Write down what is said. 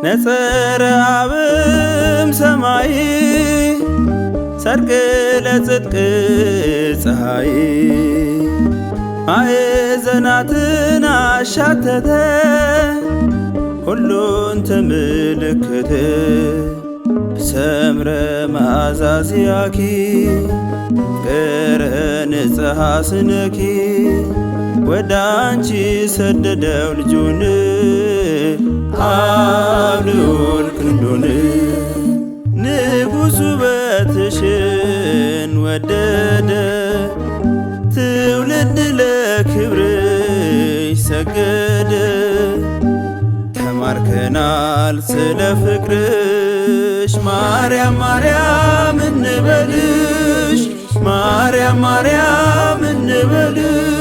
ነጸረ አብም ሰማይ ሰርቅ ለጽድቅ ፀሐይ ማዕዘናትን አሻተተ ሁሉን ተመለከተ ሰምረ መዓዛ ዚአኪ ፍቅረ ንጽሐ ስነኪ ወደ አንቺ ሰደደው ልጁን አብ ልዑል ክንዱን ንጉሡ ውበትሽን ወደደ ትውልድ ለክብርሽ ሰገደ። ተማርከናል ስለ ፍቅርሽ ማርያም ማርያም እንበልሽ ማርያም ማርያም እንበልሽ።